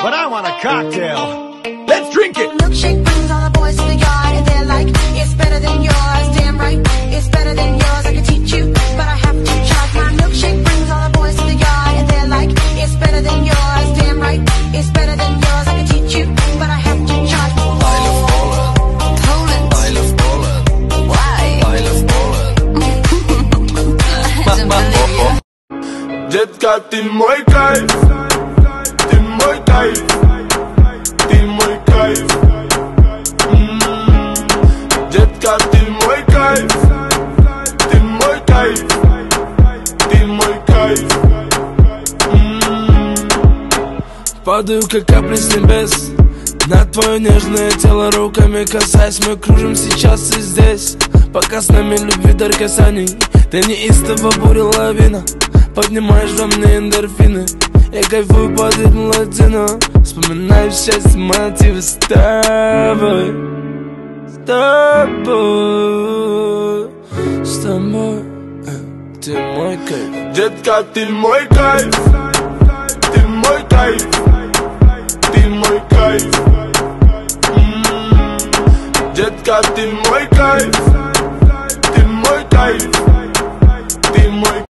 But I want a cocktail. Let's drink it! Milkshake brings all the boys to the yard, and they're like, it's better than yours, damn right, it's better than yours. I can teach you, but I have to charge. My milkshake brings all the boys to the yard, and they're like, it's better than yours, damn right, it's better than yours. I can teach you, but I have to charge. I love Poland. Poland, I love Poland. Why? I love Poland. I don't believe you. Детка, ты мой кайф, ты мой кайф, ты мой кайф. Детка, ты мой кайф, ты мой кайф, ты мой кайф. Падаю, как капли с небес, на твое нежное тело руками касаясь. Мы кружим сейчас и здесь, пока с нами любви дар касаний. Ты неистово буря лавина, поднимаешь во мне эндорфины. Я кайфую под ритм латино, вспоминаю счастье мотивы с тобой. С тобой, с тобой, ты мой кайф. Детка, ты мой кайф, ты мой кайф, ты мой кайф. Детка, ты мой кайф, ты мой кайф.